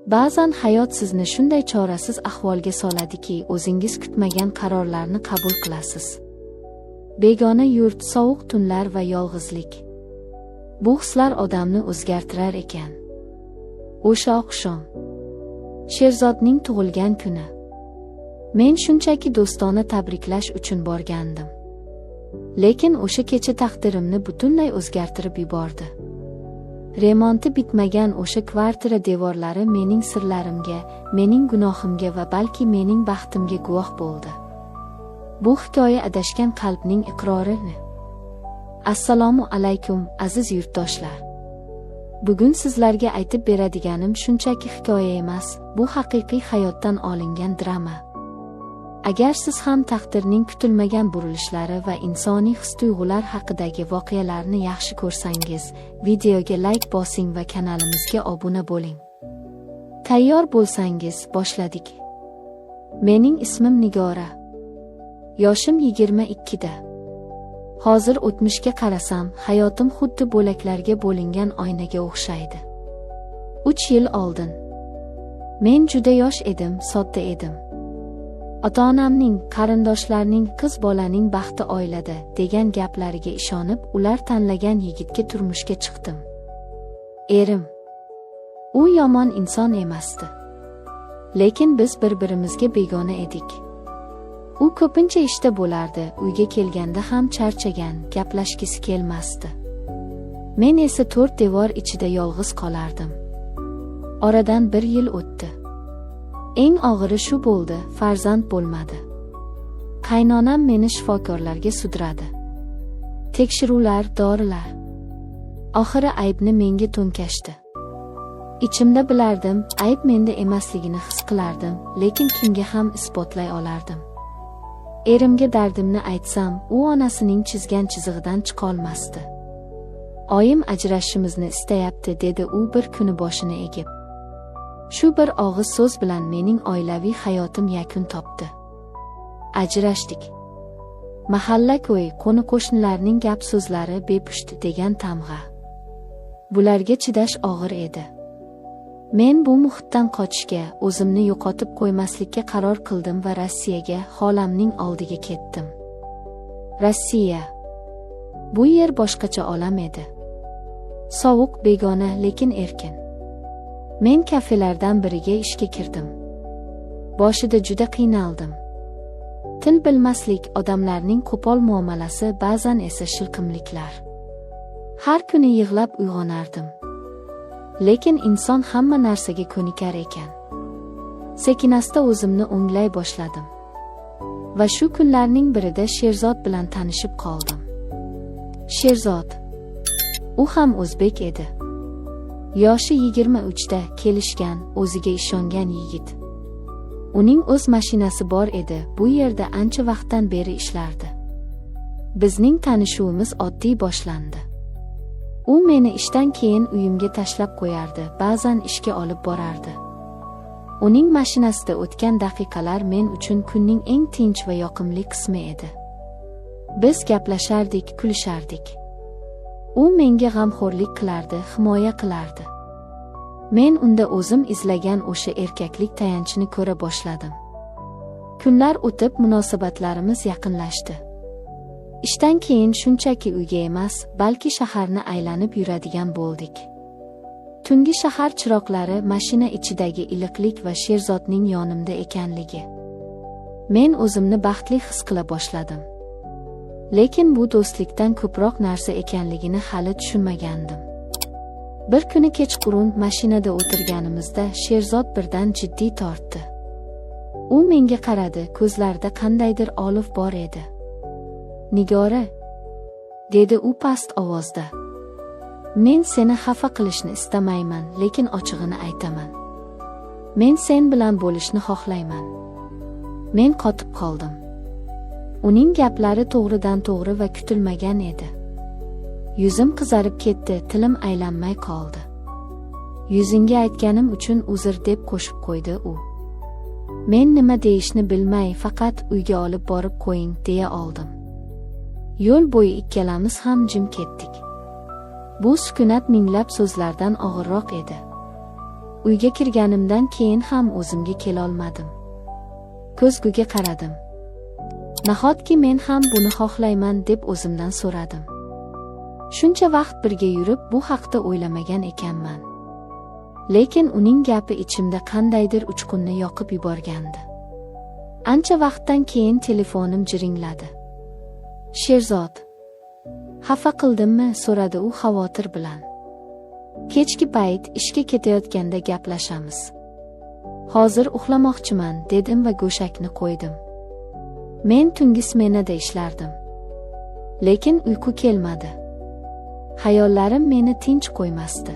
Ba'zan hayot sizni shunday chorasiz ahvolga soladiki, o'zingiz kutmagan qarorlarni qabul qilasiz. Begona yurt, sovuq tunlar va yolg'izlik. Bu hislar odamni o'zgartirar ekan. O'sha oqshom Sherzodning tug'ilgan kuni. Men shunchaki do'stona tabriklash uchun borgandim. Lekin o'sha kecha taqdirimni butunlay o'zgartirib yubordi. Remonti bitmagan o'sha kvartira devorlari mening sirlarimga, mening gunohimga va balki mening baxtimga guvoh bo'ldi. Bu hikoya adashgan qalbning iqrori. Assalomu alaykum, aziz yurtdoshlar. Bugun sizlarga aytib beradiganim shunchaki hikoya emas, bu haqiqiy hayotdan olingan drama. Agar siz ham taqdirning kutilmagan burilishlari va insoniy his-tuyg'ular haqidagi voqealarni yaxshi ko'rsangiz, videoga like bosing va kanalimizga obuna bo'ling. Tayyor bo'lsangiz, boshladik. Mening ismim Nigora. Yoshim 22da. Hozir o'tmishga qarasam, hayotim xuddi bo'laklarga bo'lingan oynaga o'xshaydi. 3 yil oldin. Men juda yosh edim, sodda edim. Ota-onamning, qarindoshlarning qiz bolaning baxti oilada degan gaplariga ishonib, ular tanlagan yigitga turmushga chiqdim. Erim. U yomon inson emasdi. Lekin biz bir-birimizga begona edik. U ko'pincha ishda bo'lardi, uyga kelganda ham charchagan, gaplashgisi kelmasdi. Men esa to'rt devor ichida yolg'iz qolardim. Oradan 1 yil o'tdi. Eng og'iri shu bo'ldi, farzand bo'lmadi. Qaynonam meni shifokorlarga sudradi. Tekshiruvlar, dorilar. Oxiri aybni menga to'nkashdi. Ichimda bilardim, ayb menda emasligini his qilardim, lekin kimga ham isbotlay olardim. Erimga dardimni aytsam, u onasining chizgan chizig'idan chiqolmasdi. Oyim ajrashishimizni istayapti, dedi u bir kuni boshini egib. Shu bir og'iz so'z bilan mening oilaviy hayotim yakun topdi. Ajrashdik. Mahalla ko'y, qo'ni-qo'shnilarning gap so'zlari bepusht degan tamg'a. Bularga chidash og'ir edi. Men bu muhitdan qochishga, o'zimni yo'qotib qo'ymaslikka qaror qildim va Rossiyaga, xolamning oldiga ketdim. Rossiya. Bu yer boshqacha olam edi. Sovuq, begona, lekin erkin. Men kafelardan biriga ishga kirdim. Boshida juda qiynaldim. Til bilmaslik, odamlarning qo'pol muomalasi, ba'zan esa shilqimliklar. Har kuni yig'lab uyg'onardim. Lekin inson hamma narsaga ko'nikar ekan. Sekin-asta o'zimni o'nglay boshladim. Va shu kunlarning birida Sherzod bilan tanishib qoldim. Sherzod. U ham o'zbek edi. Yoshi 23da, kelishgan, o'ziga ishongan yigit. Uning o'z mashinasi bor edi, bu yerda ancha vaqtdan beri ishlardi. Bizning tanishuvimiz oddiy boshlandi. U meni ishdan keyin uyimga tashlab qo'yardi, ba'zan ishga olib borardi. Uning mashinasida o'tgan daqiqalar men uchun kunning eng tinch va yoqimli qismi edi. Biz gaplashardik, kulishardik. U menga g'amxo'rlik qilardi, himoya qilardi. Men unda o'zim izlagan o'sha erkaklik tayanchini ko'ra boshladim. Kunlar o'tib, munosabatlarimiz yaqinlashdi. Ishdan keyin shunchaki uyga emas, balki shaharni aylanib yuradigan bo'ldik. Tungi shahar chiroqlari, mashina ichidagi iliqlik va Sherzodning yonimda ekanligi. Men o'zimni baxtli his qila boshladim. Lekin bu do'stlikdan ko'proq narsa ekanligini hali tushunmagandim. Bir kuni kechqurun mashinada o'tirganimizda Sherzod birdan jiddiy tortdi. U menga qaradi, ko'zlarida qandaydir olov bor edi. Nigora, dedi u past ovozda. Men seni xafa qilishni istamayman, lekin ochig'ini aytaman. Men sen bilan bo'lishni xohlayman. Men qotib qoldim. Uning gaplari to'g'ridan to'g'ri va kutilmagan edi. Yuzim qizarib ketdi, tilim aylanmay qoldi. Yuzingga aytganim uchun uzr, deb qo'shib qo'ydi u. Men nima deyishni bilmay, faqat uyga olib borib qo'ying, deya oldim. Yo'l bo'yi ikkalamiz ham jim ketdik. Bu sukunat minglab so'zlardan og'irroq edi. Uyga kirganimdan keyin ham o'zimga kelolmadim. Ko'zguga qaradim. Nahotki men ham buni xohlayman deb o'zimdan so'radim. Shuncha vaqt birga yurib bu haqda o'ylamagan ekanman. Lekin uning gapi ichimda qandaydir uchqunni yoqib yuborgandi. Ancha vaqtdan keyin telefonim jiringladi. Sherzod. Xafa qildimmi? So'radi u xavotir bilan. Kechki payt ishga ketayotganda gaplashamiz. Hozir uxlamoqchiman, dedim va go'shakni qo'ydim. Men tungi smenada ishlardim. Lekin uyqu kelmadi. Xayollarim meni tinch qo'ymasdi.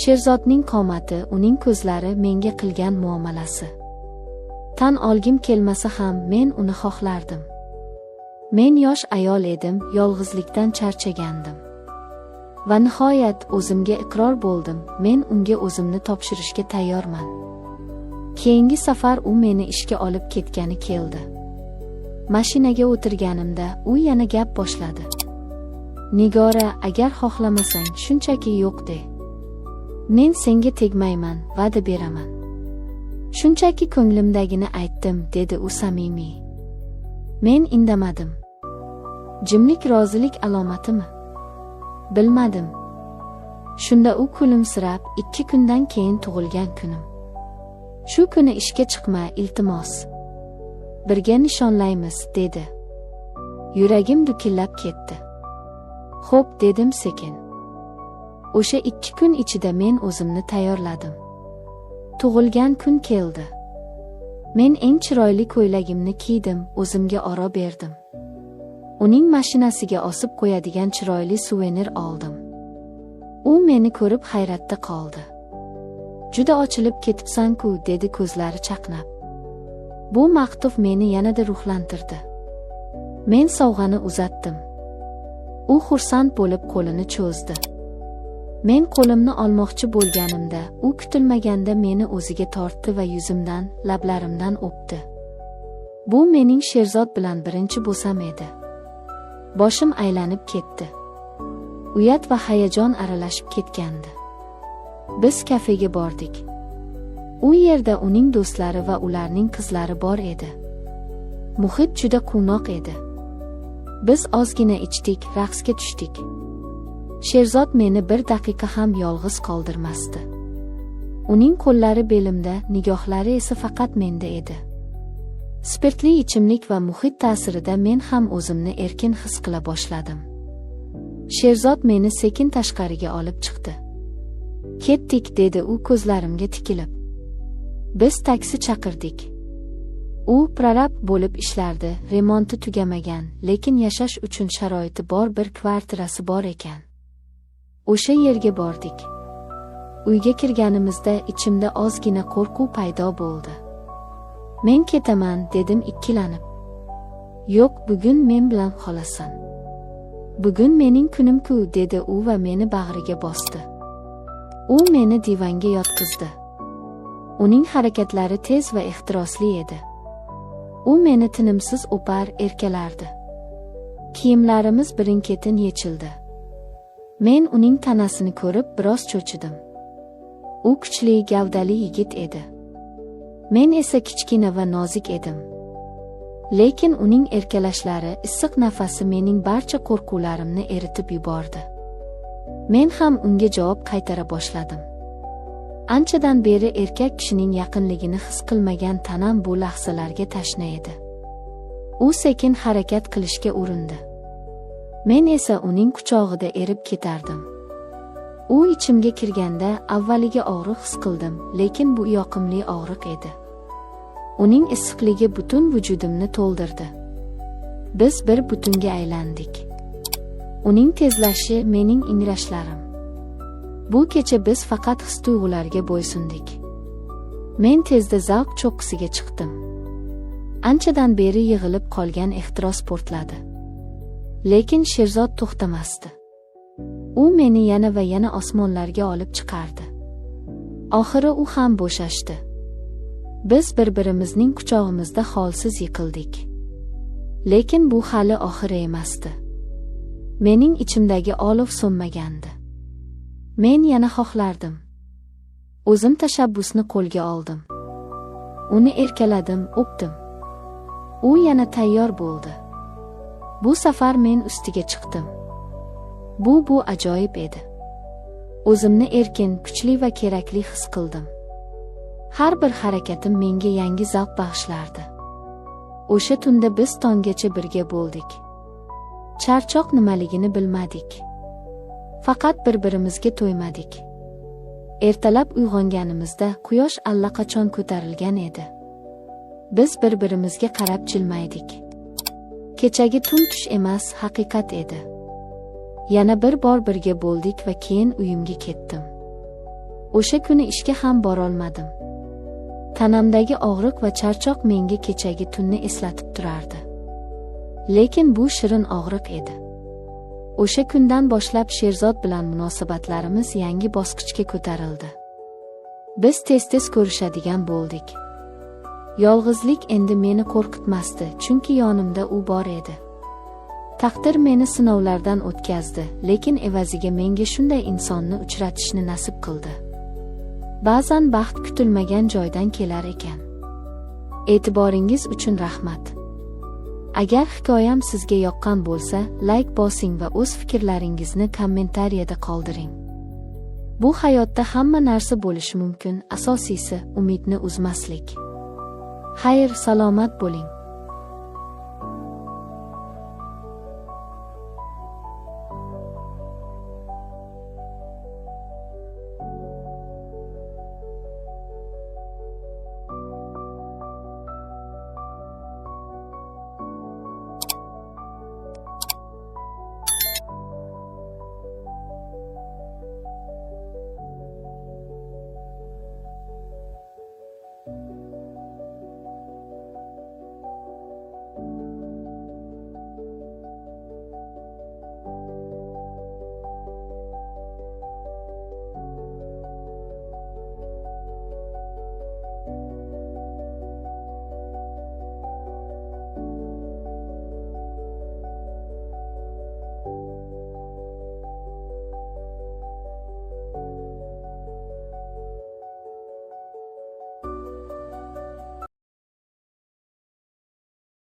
Sherzodning qomati, uning ko'zlari, menga qilgan muomalasi. Tan olgim kelmasa ham men uni xohlardim. Men yosh ayol edim, yolg'izlikdan charchagandim. Va nihoyat o'zimga iqror bo'ldim, men unga o'zimni topshirishga tayyorman. Keyingi safar u meni ishga olib ketgani keldi. Mashinaga o'tirganimda u yana gap boshladi. Nigora, agar xohlamasang, shunchaki yo'q de. Men senga tegmayman, va'da beraman. Shunchaki ko'nglimdagini aytdim, dedi u samimiy. Men indamadim. Jimlik rozilik alomatimi? Bilmadim. Shunda u kulimsirab, 2 kundan keyin tug'ilgan kunim. Shu kuni ishga chiqma, iltimos. Birga nishonlaymiz, dedi. Yuragim dukillab ketdi. Xo'p, dedim sekin. O'sha 2 kun ichida men o'zimni tayyorladim. Tug'ilgan kun keldi. Men eng chiroyli ko'ylagimni kiydim, o'zimga oro berdim. Uning mashinasiga osib qo'yadigan chiroyli suvenir oldim. U meni ko'rib hayratda qoldi. Juda ochilib ketibsan-ku, dedi ko'zlari chaqnab. Bu maqtov meni yanada ruhlantirdi. Men sovg'ani uzatdim. U xursand bo'lib qo'lini cho'zdi. Men qo'limni olmoqchi bo'lganimda, u kutilmaganda meni o'ziga tortdi va yuzimdan, lablarimdan o'pdi. Bu mening Sherzod bilan birinchi bo'sam edi. Boshim aylanib ketdi. Uyat va hayajon aralashib ketgandi. Biz kafega bordik. U yerda uning do'stlari va ularning qizlari bor edi. Muhit juda quvnoq edi. Biz ozgina ichdik, raqsga tushdik. Sherzod meni bir daqiqa ham yolg'iz qoldirmasdi. Uning qo'llari belimda, nigohlari esa faqat menda edi. Spirtli ichimlik va muhit ta'sirida men ham o'zimni erkin his qila boshladim. Sherzod meni sekin tashqariga olib chiqdi. Ketdik, dedi u ko'zlarimga tikilib. Biz taksi chaqirdik. U prorab bo'lib ishlardi, remonti tugamagan, lekin yashash uchun sharoiti bor bir kvartirasi bor ekan. O'sha yerga bordik. Uyga kirganimizda ichimda ozgina qo'rquv paydo bo'ldi. Men ketaman, dedim ikkilanib. Yo'q, bugun men bilan qolasan. Bugun mening kunim-ku, dedi u va meni bag'riga bosdi. U meni divanga yotqizdi. Uning harakatlari tez va ehtirosli edi. U meni tinimsiz o'par, erkalardi. Kiyimlarimiz birin-ketin yechildi. Men uning tanasini ko'rib biroz cho'chidim. U kuchli, gavdali yigit edi. Men esa kichkina va nozik edim. Lekin uning erkalashlari, issiq nafasi mening barcha qo'rquvlarimni eritib yubordi. Men ham unga javob qaytara boshladim. Anchadan beri erkak kishining yaqinligini his qilmagan tanam bu lahzalarga tashna edi. U sekin harakat qilishga urindi. Men esa uning quchog'ida erib ketardim. U ichimga kirganda avvaliga og'riq his qildim, lekin bu yoqimli og'riq edi. Uning issiqligi butun vujudimni to'ldirdi. Biz bir butunga aylandik. Uning tezlashi, mening ingrashlarim. Bu kecha biz faqat his-tuyg'ularga bo'ysundik. Men tezda zavq cho'qqisiga chiqdim. Anchadan beri yig'ilib qolgan ehtiros portladi. Lekin Sherzod to'xtamasdi. U meni yana va yana osmonlarga olib chiqardi. Oxiri u ham bo'shashdi. Biz bir-birimizning quchog'imizda holsiz yiqildik. Lekin bu hali oxiri emasdi. Mening ichimdagi olov so'nmagandi. Men yana xohlardim. O'zim tashabbusni qo'lga oldim. Uni erkaladim, o'pdim. U yana tayyor bo'ldi. Bu safar men ustiga chiqdim. Bu ajoyib edi. O'zimni erkin, kuchli va kerakli his qildim. Har bir harakatim menga yangi zavq bag'ishlardi. O'sha tunda biz tonggacha birga bo'ldik. Charchoq nimaligini bilmadik. Faqat bir-birimizga to'ymadik. Ertalab uyg'onganimizda quyosh allaqachon ko'tarilgan edi. Biz bir-birimizga qarab jilmaydik. Kechagi tun tush emas, haqiqat edi. Yana bir bor birga bo'ldik va keyin uyimga ketdim. O'sha kuni ishga ham borolmadim. Tanamdagi og'riq va charchoq menga kechagi tunni eslatib turardi. Lekin bu shirin og'riq edi. O'sha kundan boshlab Sherzod bilan munosabatlarimiz yangi bosqichga ko'tarildi. Biz tez-tez ko'rishadigan bo'ldik. Yolg'izlik endi meni qo'rqitmasdi, chunki yonimda u bor edi. Taqdir meni sinovlardan o'tkazdi, lekin evaziga menga shunday insonni uchratishni nasib qildi. Ba'zan baxt kutilmagan joydan kelar ekan. E'tiboringiz uchun rahmat. Agar hikoyam sizga yoqqan bo'lsa, layk bosing va o'z fikrlaringizni kommentariyada qoldiring. Bu hayotda hamma narsa bo'lishi mumkin, asosiysi umidni uzmaslik. Xayr, salomat bo'ling.